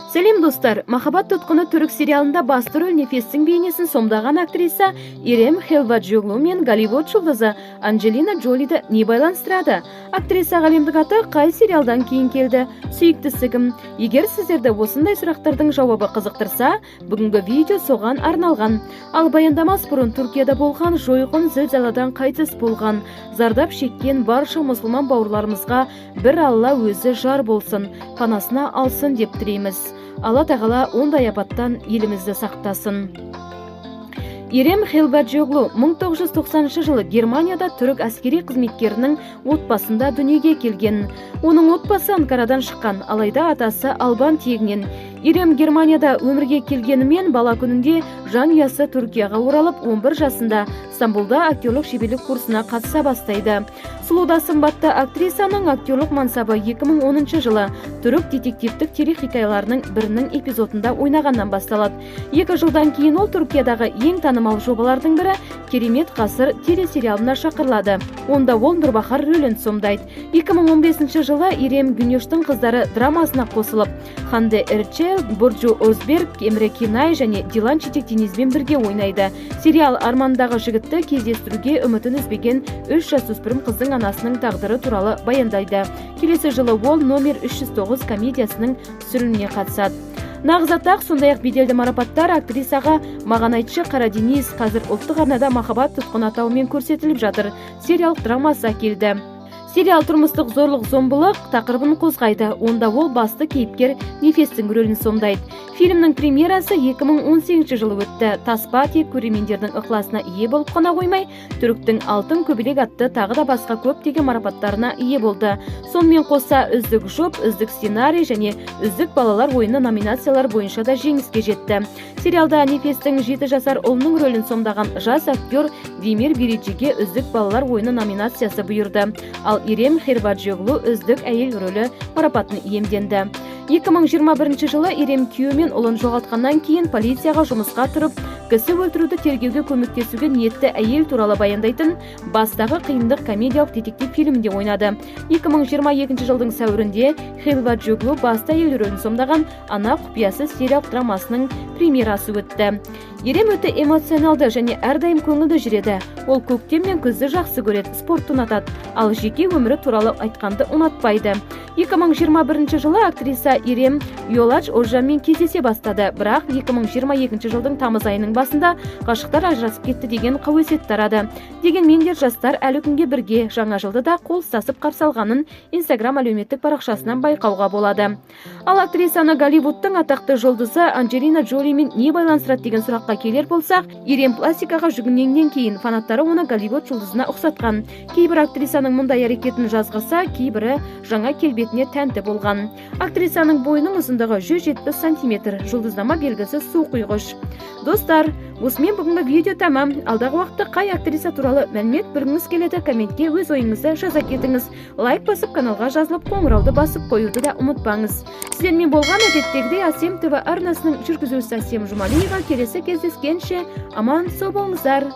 Сәлем, достар! «Махаббат тұтқыны» түрік сериалында басты рөл Нефестің бейнесін сомдаған актриса Ирем Хелваджиоглу мен Голливуд жұлдызы Анджелина Джолиді не байланыстырады? Актрисаға әлемдік атақ қай сериалдан кейін келді? Сүйіктісі кім? Егер сіздерді осындай сұрақтардың жауабы қызықтырса, бүгінгі видео соған арналған. Ал баяндамас бұрын Түркияда болған жойқын зілзаладан қайтыс болған, зардап шеккен барша мұсылман бауырларымызға бір Алла өзі жар болсын, панасына алсын деп тілейміз. Алла Тағала ондай апаттан елімізді сақтасын. Ирем Хелваджиоглу 1990 жылы Германияда түрік әскери қызметкерінің отбасында дүниеге келген. Оның отбасы Анкарадан шыққан, алайда атасы албан тегінен. Ирем Германияда өмірге келгенімен, бала күнінде жанұясы Түркияға оралып, 11 жасында Стамбулда актерлік шеберлік курсына қатыса бастайды. Сұлу да сымбатты актрисаның актерлік мансабы 2010 жылы түрік детективтік телехикаяларының бірінің эпизодында ойнағаннан басталады. 2 жылдан кейін ол Түркиядағы ең танымал жобалардың бірі «Керемет ғасыр» телесериалына шақырылады. Онда ол Нұрбахар рөлін сомдайды. 2015 жылы Ирем «Гүнештің қыздары» драмасына қосылып, Ханде Эрчел, Бурджу Озберг, Эмре Кинай және Дилан Читек Денизбен бірге ойнайды. Сериал армандағы жігітті кездестіруге үмітін үзбеген үш жасөспірім қыздың анасының тағдыры туралы баяндайды. Келесі жылы ол «Номер 309» комедиясының түсіріліміне қатысады. Нағыз атақ, сондай-ақ беделді марапаттар актрисаға «Маған айтшы, Қара Дениз», қазір ұлттық арнада «Махаббат тұтқыны» атауымен көрсетіліп жатыр, сериялық драмасы әкелді. Сериал тұрмыстық зорлық зомбылық тақырыбын қозғайды. Онда ол басты кейіпкер Нефестің рөлін сомдайды. Фильмнің премьерасы 2018 жылы өтті. Таспа тек көрермендердің ықыласына ие болып қана қоймай, түріктің «Алтын көбелек» атты тағы да басқа көптеген марапаттарына ие болды. Сонымен қоса үздік жұп, үздік сценарий және үздік балалар ойыны номинациялары бойынша да жеңіске жетті. Сериалда Нефестің 7 жасар ұлының рөлін сомдаған жас актер Демир Бириджиге «Үздік балалар ойыны» номинациясы бұйырды. Ал Ирем Хербаджиоглу «Үздік әйел рөлі» марапатын иемденді. 2021 жылы Ирем күйеуі мен ұлын жоғалтқаннан кейін полицияға жұмысқа тұрып, кісі өлтіруді тергеуге көмектесуге ниетті әйел туралы баяндайтын «Бастағы қиындық» комедиялық детектив фильмінде ойнады. 2022 жылдың сәуірінде Хелваджиоглу басты әйел рөлін сомдаған «Ана құпиясы» сериялық драмасының премьерасы өтті. Ерем өте эмоционалды және әрдайым көңілді жүреді. Ол көктем мен күзді жақсы көреді, спортты ұнатады, ал жеке өмірі туралы айтқанды ұнатпайды. 2021 жылы актриса Ирем Йолач Озжанмен кездесе бастады, бірақ 2022 жылдың тамыз айының басында ғашықтар ажырасып кетті деген қауесет тарады. Дегенмен де жастар әлі күнге бірге, жаңа жылды да қол ұстасып қарсы алғанын Инстаграм әлеуметтік парақшасынан байқауға болады. Ал актрисаны Голливудтың атақты жұлдызы Анджелина Джолимен не байланыстырады деген сұраққа келер болсақ, Ирем пластикаға жүгінгеннен кейін фанаттары оны Голливуд жұлдызына ұқсатқан. Кейбір актрисаның мұндай әрекетін жазғырса, кейбірі жаңа келбетіне тәнті болған. Актрисаның бойының ұзындығы 170 сантиметр, жұлдызнама белгісі су құйғыш. Достар, осымен бүгінгі видео тәмам. Алдағы уақытта қай актриса туралы мәлімет білгіңіз келеді? Комментке өз ойыңызды жаза кетіңіз. Лайк басып, каналға жазылып, қоңырауды басып қоюды да ұмытпаңыз. Сіздермен болған әдеттегідей Әсем ТВ арнасының жүргізушісі Әсем Жұмалиева. Келесі кездескенше аман сау болыңыздар.